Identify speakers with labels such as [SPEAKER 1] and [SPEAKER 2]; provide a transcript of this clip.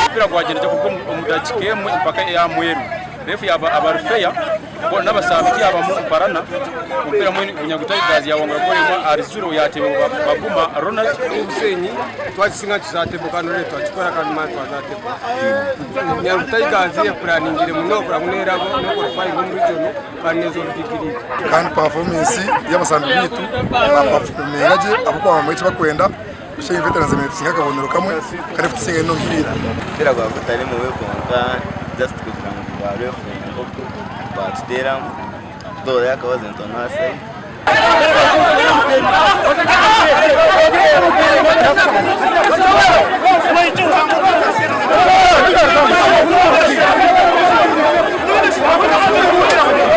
[SPEAKER 1] Omupiira gwagyenda gye kuruga omu dakiika emwe mpaka eya mweru. Reefu yaaba aba rifeya boona n'abasambi tiyabamu mparana. Omupiira mbwenu Bunyangu Tigers yawangura goolo emwe ahari ziro yateebwa Baguma Ronald.
[SPEAKER 2] Obusenyi twakisinga tuzatebuka nore twakikora kandi mara twazatebuka. Bunyangu Tigers eplaningire muno kureba ngu neraba nequalifyinga omu regional kandi neza omu big league.
[SPEAKER 3] Kandi performance y'abasambi baitu bapafominga gye ahabw'okuba bamanya eki barikwenda. Bushenyi Veterans ebaire netusinga akabonero kamwe kandi ekutusinga n'omupiira.
[SPEAKER 4] Omupiira gwaba gutari mubi kwonka just kugira ngu ba referee nk'oku batuteeramu though that wasn't on our side.